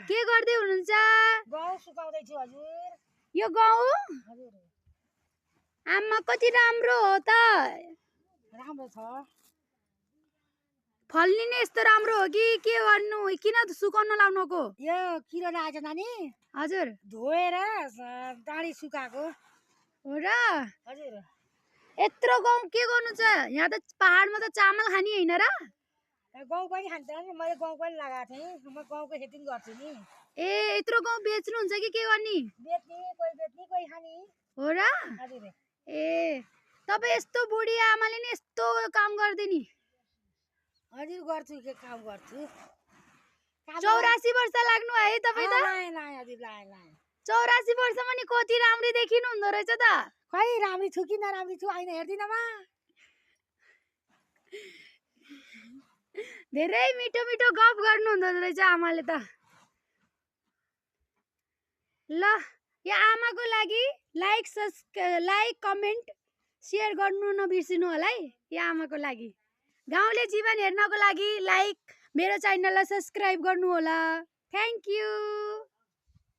के गर्दै हुनुहुन्छ? गहुँ सुकाउँदै छु हजुर। यो गहुँ हजुर आमा कति राम्रो हो त। राम्रो छ। फल्ने यस्तो राम्रो हो कि के गर्नु? किन सुकाउन लाउनुको? यो किरो लागेछ नानी। हजुर धोएर डाँडी सुकाएको हो र। हजुर। यत्रो गहुँ के गर्नु छ? यहाँ त पहाडमा त चामल खानी हैन र? गहुँ पनि खान्छ नि, मैले गहुँ पनि लगाएको थिएँ। म गहुँको खेती पनि गर्छु नि। ए यत्रो गहुँ बेच्नुहुन्छ कि के गर्ने? बेच्ने कोही खाने हो र। हजुर। ए तपाईँ यस्तो बुढी आमाले नि यस्तो काम गर्दिनी? हजुर गर्छु, के काम गर्छु। 84 वर्ष लाग्नु है तपाईँ त? हजुर लाएँ 84 वर्षमा नि कति राम्री देखिनु हुँदो रहेछ त। खै राम्री छु कि नराम्री छु आइन हेर्दिनमा। धेरै मिठो मिठो गफ गर्नु हुँदो रहेछ आमाले त। ल यो आमाको लागि लाइक कमेन्ट शेयर गर्नु नबिर्सिनु होला है। यो आमाको लागि गाउँले जीवन हेर्नको लागि लाइक मेरो च्यानललाई सब्स्क्राइब गर्नु होला। Thank you.